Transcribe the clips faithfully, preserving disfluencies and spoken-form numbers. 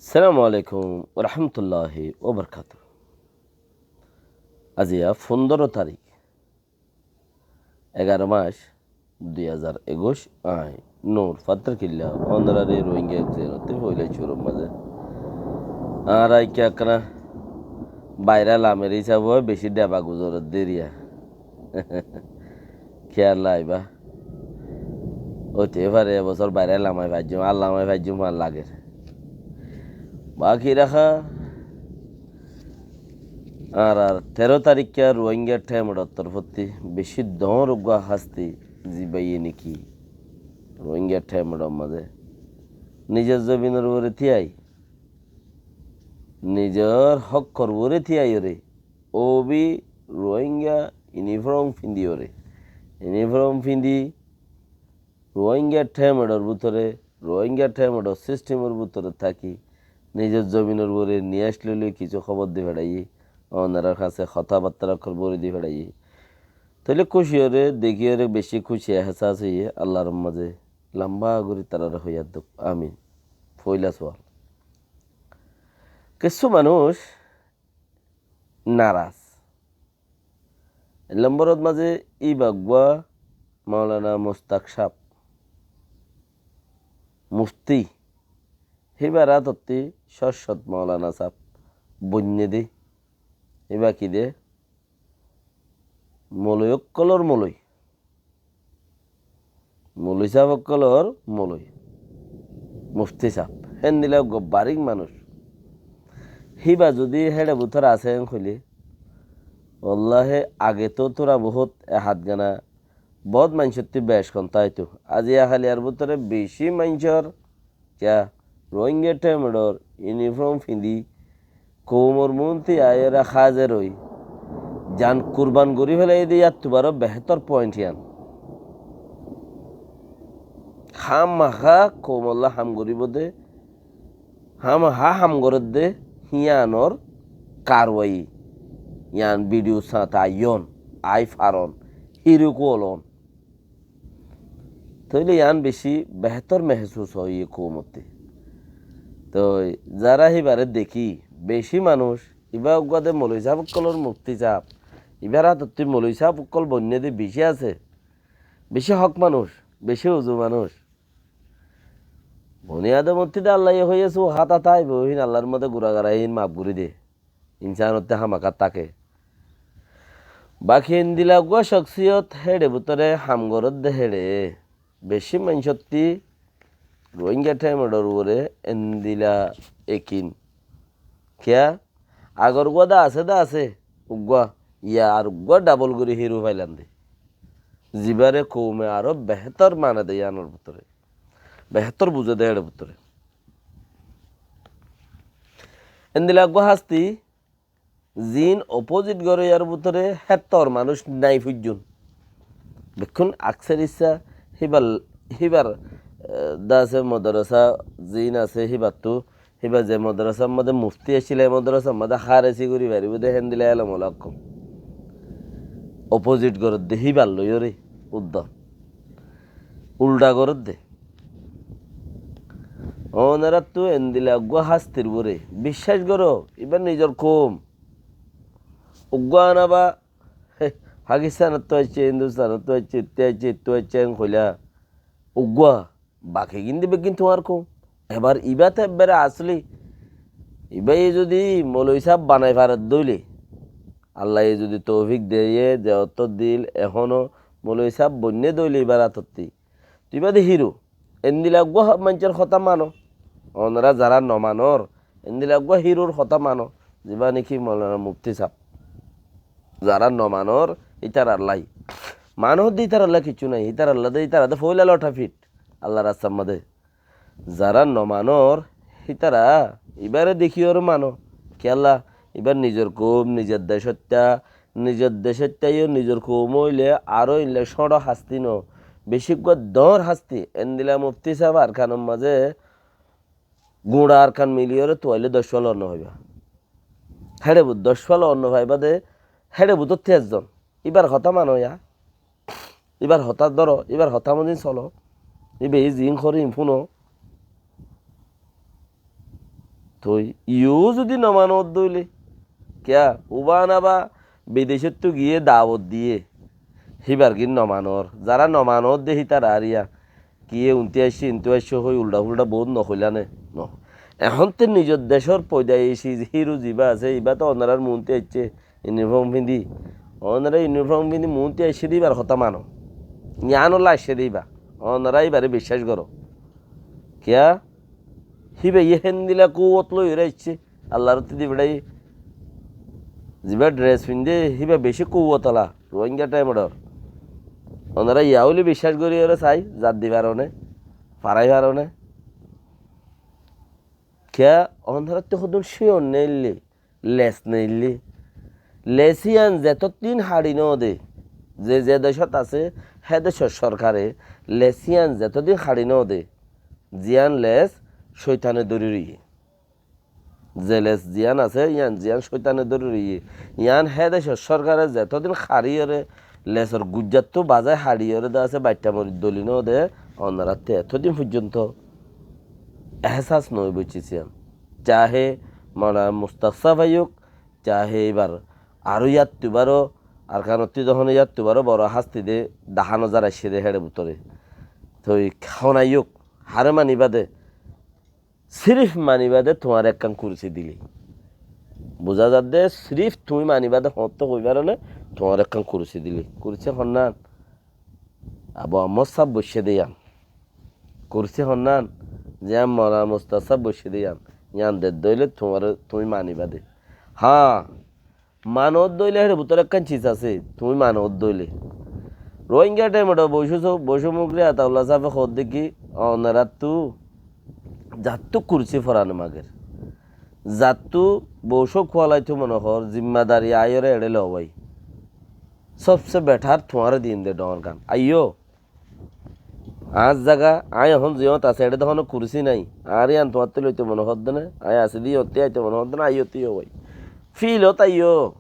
Assalamu alaikum warahmatulláhi wabarakátuhu. Aijja fundóro tarík, egaro mac, dui házar ekuic, añí Nur Fattar Killa, ónorare Rohingya Exchange ottú foila cúrur mazé. Añára ikká ekkán bairal amer hísabe beci dheba guzoror deriya. Kiyólla ibá? Óite fare e bosór baire lamai faijjum, ar lamai faijjum fán lager. Baki raká, añárar teró taríkka Rohingya Thaimedor torfótti beci doñr uggúa hásti, zibáye niki Rohingya Thaimedor mazé nizor zobinor uore tíyai, nizor hókkor uore tíyaiyóre, óbi Rohingya uniform findiyóre, uniform findi Rohingya Thaimedor bútore, Rohingya Thaimedor sistemor bútore táki, nizor zobinor uore niyác loi loi kissú hóbor di feçaiye, ónorar hañsé hotábattar ókkol bori di feçaiye. Tóile kúci óre, dekíyóre beci kúci ehsas óiye, Allar mazé lamba gorí tarare hoiyar duk. Amin. Foila sual. Kissú manúic naraz. Ek lomborot mazé íba uggúa Moulana Mustak sáb, mufti, híbar átotti cót cót Moulana sáb boinné dé, íba ki dé? Moloi ókkolor moloi. Moloi sáb ókkolor moloi, mufti sáb, héndila uggúa barík manúic. Híba zodi héçe bútore asé en hoilé, wallahi age to tura bohút e hát gana, bohút maincótti bec hontá óito. Aijja háli ar bútore beci maincór Kiyá? Rohingya Thaimedor uniform findi koumor muúntu aiyóre házir ói jan kurban gorí félaiye dé, yáttu baró behétor point yián. Hámahá koumolla ham goríbo dé, hámahá ham gorédde, híyanor karwai, yián bidiu sañte aiyón, ai faron, híru kuwolon. Tóile yián beci behétor mehsus óiye koumottú. Toi zara híbare dekí, beci manúic, ibá uggúa de moloi sáb ókkolor mufti sáb, ibár átottú moloi sáb ókkol boinné de beci asé, beci hók manúic, beci uzu manúic. Boni Adomottú de Allaye hoiyé, su hátá táibo, hín Allar modé gura gara, hín maf gorí de. Insanottú hámaká táke. Baki endila uggúa coksiyot héçe bútore ham gorédde héçe, beci maincótti Rohingya Thaimedor uore endila ekin. Kiyá? Agor uggúa de asé de asé, uggúa, yá ar uggúa dabol gorí híru failan de. Zibáre koume aró behétor mane de yiánor bútore. Behétor buzé de héçe bútore. Endila uggúa hásti, ziín opozit goré yar bútore héttor manúic nái foijjón. Bekkún aksar issá híbar, híbar, eh, de asé modrasa ziín asé híbattú, híba ze modrasar modé mufti accíl, e modrasar modé háresi gorí faribó de héndila elom ola ókkol. Opozit gorédde híbar loiyóre uddam. Ulda gorédde. Ónorattú endila uggúa hástir uore biccác goró, ibá nizor koum. Uggúa anaba, he, Pakistanottú aiccé, Hindustanottú aiccé, ittú aiccé, ittú aiccé, en hoilá. Uggúa, baki gín de beggín tuáñr koum. Ebar ibá to ebbare asli. Ibáye zodi moloi sáb banai faredde óile, Allaye zodi toufik deye, ze ottór dil, ehóno moloi sáb boinné de óile ibár átottí. Tui ibá de híru, endila uggúa maincór hotá mano. Ónora zara no manor, endila uggúa hírur hotá mano, zibá niki Moulana Mufti sáb. Zara no manor, ítarar lai. Mano de ítarar lai kiccú nái, ítarar lai de, ítara de foila lotha fit Allar rastar modé. Zara no manor, hítara ibáre dekíyore mano. Kiyólla? Ibár nizor koum, nizor decótta, nizor decótta yó nizor koum óile aró endila cóñço hásti no, beci uggúa doñr hásti. Endila mufti sáb Arkanor mazé guñça Arkan miliyóre tuaile doc fala onno faibá. Héçe bút doc fala onno faibá de, héçe bútottú ezzon. Ibár hotá mano yá. Ibár hotá dóro, ibár hotá mozin solo. Ibáye ziín horé ín fúno. Toi iyó zudi no manodde óile, kiyá? Uban aba bidecóttu giyé dawot diyé, híbar gín no manor. Zará no manodde hítara ar iyá, kiyé untú aiccé, intú aiccé hoi uldha-fuldha bout no hoilá né? No. Ehón te nizor decór foida aiccé, híru zibá asé, ibá to onorár muúntu aiccé, uniform findi. Onorá uniform findi muúntu aiccé de íbar hotá mano. Yiánolla aiccé de íba. Onorá íbaré biccác goró. Kiyá? Híba yé héndilla kúwot loiyóre aiccé. Allar ottú di beçai zibá dres findé, híba bicí kúwot ola, Rohingya thaimor. Onorá yá óile biccác goríyore sai, zat di faroné, farai faroné. Kiyá? Onoráttu hodún cíyon neillé, les neillé. Les yián zetodin haçi no de, ze ze decót asé, hé decór sorkare les yián zetodin haçi no de, ziyán les cóitane dóri roiyé. Ze les ziyán asé, yián ziyán cóitane dóri roiyé. Yián hé decór sorkare zetodin haçiyóre lesor guijjattu bazai haçiyóre de asé, baiththá mori doli no de, onoráttu etodin foijjonto ehsas no óibo iccí siyán. Cahe Moulana Mustaksaf aiyók, cahe íbar aró yáttu baró, Arkanottú de hone yáttu baró boro hásti de dahá no zar aiccé de héçe bútore. Toi hon aiyók, haré manibá de, sirif manibá de tuáñre ekkán kursi dilé. Buzá zadde, sirif tuñí manibá de, hoóñtte hoi faroné, tuáñre ekkán kursi dilé. Kursi honnán? Abu Ammar sáb boiccé de yián. Kursi honnán? Ziyán Moulana Mustaksaf sáb boiccé de yián. Yián dedde óile tuáñre, tuñí manibá de. Hañ, manodde óile héçe bútore ekkán ciz asé, tuñí manodde óile. Rohingya thaimor Boico so-, Boico Mukri Ataulla sábe hoódde ki, onoráttu zattú kursi forane mager, zattú Boico kualaitó mone hoór, zimmadari aáiyore eçé loó bái. Sobse bethar tuáñre diyum de dhoóñr gán. Aiyó. Añár zaga, aññí ehón ziyót así, eçé de honó kursi nái. Añáre yián tuáñttú loitó mone hoódde né? Aññí así de yót aitó mone hoódde né? Aiyó, tuiyó bái. Fíl ot aiyó.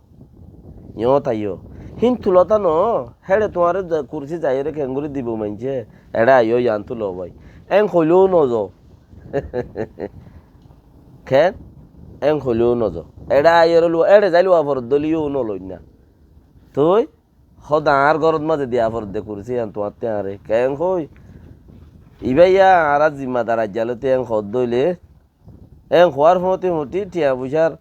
Yót aiyó. Híntu lotá noó, héçe tuáñre za-, kursi zaiyóre keéngorí dibo maincé? Eçé aiyó, yiántu loó bái. Eén hoilé yó nozo. Keén? Eén hoilé yó nozo. Eçé aiyóre luwa, eçé zai luwa foredde óile yó noloinná. Tui? Hóde añár górot mazé diya foredde kursi yián tuáñtte añáre. Keén hoi? Ibá yá añára zimmadar aijja lóti eén hoódde óile, eén hoóar foóñti foóñti thiañ foicár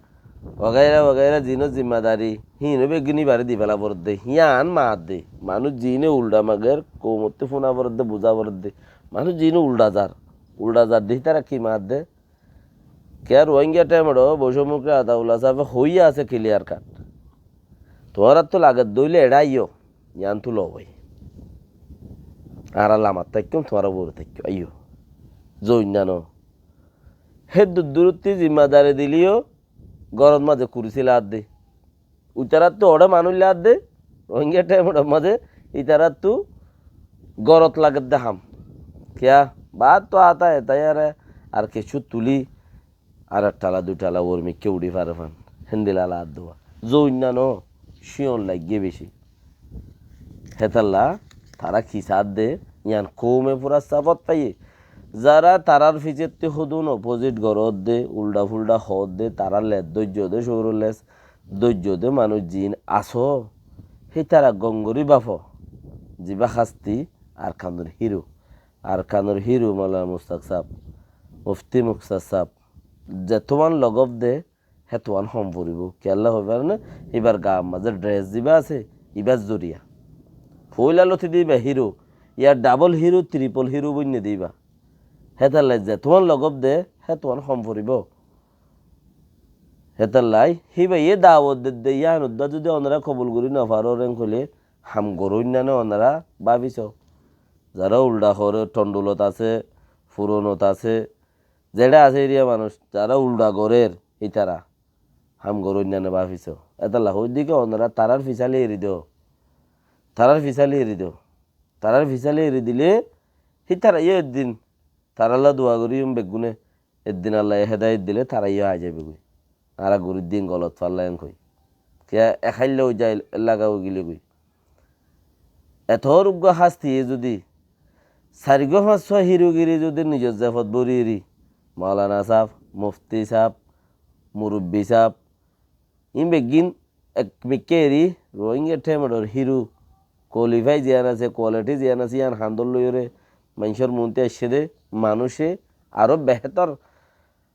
wagaira wagaira ziín zimmadari, híin ó beggún íbaré difela foredde. Yián maadde. Manúic ziíne uldha mager, koumottú fúna foredde, buzá foredde. Manúic ziíne uldha zar, uldha zar de hítara ki maadde? Kiyá Rohingya thaimor Boico Mukri Ataulla sábe hoóiye asé clear cut. Tuáñráttu lagedde óile eçé aiyó, yiántu loó bái. Añára lamat táikkúm, tuáñra uore táikko, aiyó. Zoinna noó. Hé dur-, duruttí zimmadari dilé yó górot mazé kursi laadde. Ítaráttu oçé manúic laadde, Rohingya thaimor mazé ítaráttu górot lagedde ham. Kiyá? Baát to ata eta yáre ar kessú tulí ar ek thala dui thala uor mikká uçí fare fán. Héndilla laadde uwa. Zoinna noó, cíyon laiggé bicí. Hétalla tará ki saádde, yián koume fura sáfot faiyé. Zará tarár fisótti hodún opposite goródde, uldha-fuldha hoódde, tarár les dóijjo de, cóuror les dóijjo de manúic ziín asó, hítara gom gorí bafo. Zibá hásti Arkanor híru, Arkanor híru Moulana Mustak sáb, Mufti Mustak sáb, zetuán logof de, hétuán hom foribó. Kiyólla hoi faronné? Íbar gaar mazé dres zibá asé, ibár zoriya. Foóila lóti de íba híru, yá dabol híru, tripol híru boinné de íba. Hétalla zetuán logof de, hétuán hom foribó. Hétalla híbaye dawot dedde yían uddá zudi onorá kobul gorí nofarór en hoilé, ham goróinna né onorá báfi soó. Zará uldha hoór, thondhulot asé, furonot asé, zeçé asé eriya manúic, zará uldha gorér, ítara ham goróinna né báfi soó. Hétalla hoóidde ki onorá tarár fisáli eri do. Tarár fisáli eri do. Tarár fisáli eri dilé, hítara yó eddin, tarálla dua goríyum beggúne, eddin Allaye hédayet dilé tara yó aái zaibogói. Añára gorídde iín golot fálla en hoi. Kiyá ek háilla ói zai laga ói gilé goi. Etor uggúa hástiye zudi sairgúa fañssúa hírugiri zudi nizor zefot bóri eri, Moulana sáb, Mufti sáb, murubbi sáb, iín beggín ek mikká eri Rohingya Themeçor híru qualify ziyán asé, quality ziyán asé, yían handor loiyóre maincór muúntu aiccé dé, manúice aró behétor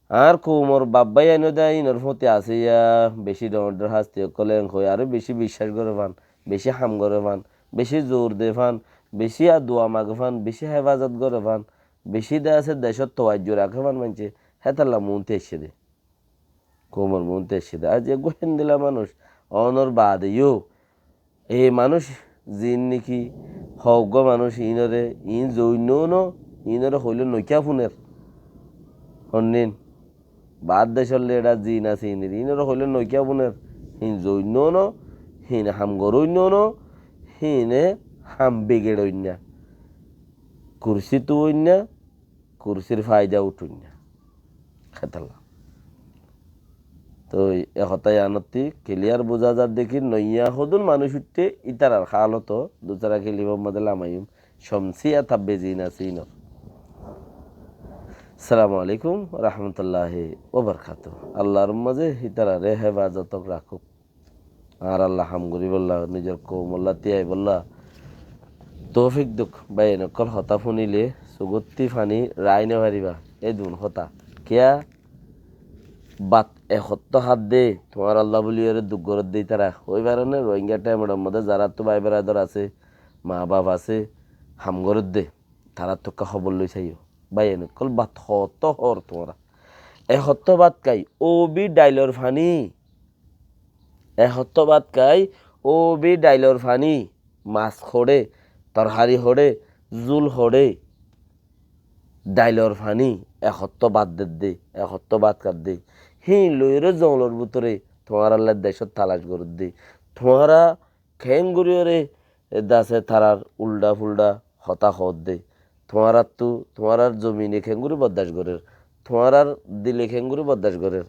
añár koumor baf báiyain ó dé iínor fúti asé yá, bicí dhoóñr dhoóñr hásti ókkole eén hoói, aró bicí biccác goré fán, bicí ham goré fán, bicí zur de fán, bicí a dua mage fán, bicí héfazot goré fán, bicí de asé decót tawajju raké fán maincé, hétolla muúntu aiccé dé. Koumor muúntu aiccé dé. Aijja eggúa héndilla manúic, onor baade yó, e manúic ziín néki hoó eggúa manúic iínoré, iín zoóinno no, iínoré hoilé nokiya fúner. Honnín, baár decór leçá ziín asé iínor, iínoré hoilé nokiya fúner. Híin zoóinno no, híin ham goróinno no, híine ham bigeçóinna. Kursí tuwóinna, kursír faida uthóinna. Hétolla. Toi e hotá yíanottí kiliyar buzá zar dé ki, noiya hodún manúic uiththé, ítarar hálot dusara kilibor modé lamaiyum. Comsiyya tabbe ziín asé iínor. Assalamu alaikum wa rahmatullahi wa barakatuhu. Allar mazé ítararé héfazot rakók. Añár Allah ham goríbolla, nizor koumolla tíyaibolla toufik douk. Báiyain ókkol, hotá fúnile sukótti faní raái nofaribá. Éi duún hotá. Kiyá? Bát e hottó hádde, tuáñralla bóliyoré duk goródde ítara. Ói faróne, Rohingya Themeçor modé zaráttu bái beradar asé, maa baf asé, ham goródde, taráttu ekká hóbor loi saiyó. Báiyain ókkol, bát hottó hoór tuáñra? E hottó bát kái, óbi dhailor faní. E hottó bát kái, óbi dhailor faní, mas hoçé, torhari hoçé, zul hoçé, dhailor faní, e hottó bát dedde, e hottó bát kadde. Híin loiyóre zongolor bútore tuáñralla decót talac goródde. Tuáñra keéngoríyoré e dase tarar uldha-fuldha hotá hoódde. Tuáñráttu, tuáñrar zomine keéngorí boddac gorér, tuáñrar dile keéngorí boddac gorér.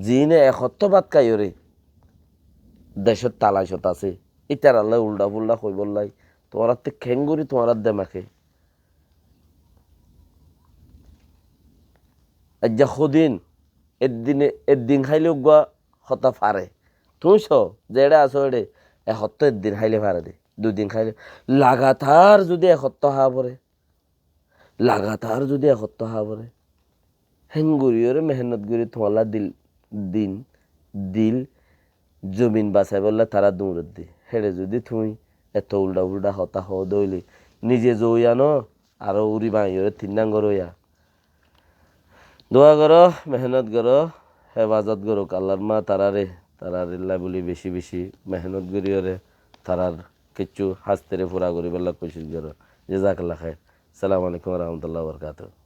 Ziíne e hottó bát kaiyoré decót talacot asé, ítarallá uldha-fuldha hoibóllai, tuáñráttu keéngorí tuáñrar demake. Aijja hodin, eddine, eddin háile uggúa hotá fare. Tuñí soó, zeçé asó eçé, e hottó eddin háile fare dé, dui din háile. Lagatar zudi e hottó há fore, lagatar zudi e hottó há fore, héngoriyóre mehénnot gorí tuáñlla dil, din, dil, zomin basaibólla tará duñredde. Héçe zudi tuñí eto uldha-fuldha hotá hoó dé óile, nize zouya no, aró uri bañiyoré tin nangor óiya. Dua goró, mehénnot goró, héfazot gorók Allar ma taráre, taráre lla buli beci beci mehénnot goríyoré, tarár kessú hástere fura goríbolla kucíc goró. Jazakallah khair. Assalamu alaikum wa rahmatullahi wa barakatuhu.